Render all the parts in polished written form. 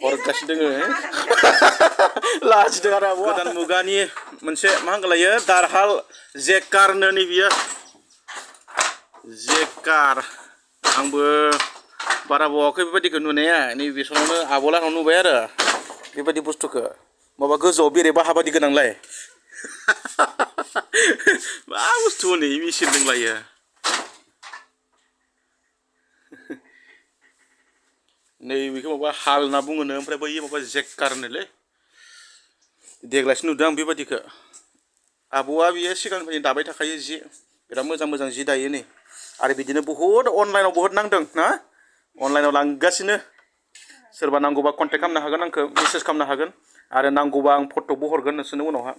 हरगासिनो दोङो लाजिदों आरो आब'आ गोदान मुगानि मोनसे मा होनगोलायो दारहाल जेकारनो नै बियो जेकार आंबो बारा बावाखै बेबायदिखौ नुनाया नैबे समावनो आब'लानाव नुबाय आरो बेबायदि बुस्थुखौ माबा गोजौआव बेरे बाहा बायदि गोनांलाय मा बुस्थु नै मेचिन दंलायो नै बेखौ माबा हाल होनना बुङोनो ओमफ्राय बै माबा जेकार होनोलै देग्लायसो नुदों आं बेबायदिखौ आब'आ बियो सिगांनिफ्रायनो दाबाय थाखायो जि बिराद मोजां मोजां जि दायो नै आरो बिदिनो बहुद अनलाइनाव बहुद नांदों ना अनलाइनाव लांगासिनो सोरबा नांगौबा कन्टेक्ट खालामनो हागोन आंखौ मेसेज खालामनो हागोन आरो नांगौबा आं फट'बो हरगोन नोंसोरनो उनावहा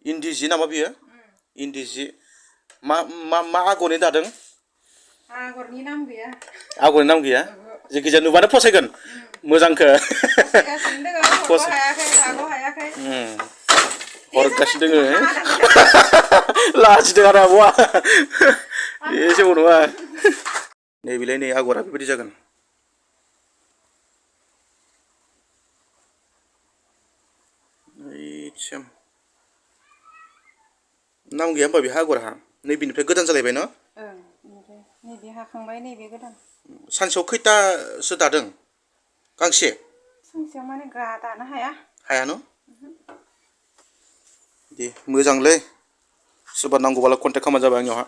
इन्दि जि नामा बियो इन्दि जि मा मा मा आगरनि दादों आगरनि नाम गैया आगरनि नाम गैया जायखिजाया नुबानो फसायगोन मोजांखौ हरगासिनो दोङो लाजिदों आरो आब'आ बे जेबो नङा नैबेलाय नै आगरा बेबायदि जागोन नाम गैया होमबा बेहा आगरहा नैबेनिफ्राय गोदान जालायबाय न नैबे हाखांबाय नैबे गोदान सानसेयाव खैथासो दादों गांसे सानसेयाव माने दानो हाया हाया न दे मोजांलै सोरबा नांगौबालाय कन्टेक्ट खालामबानो जाबाय आंनियावहा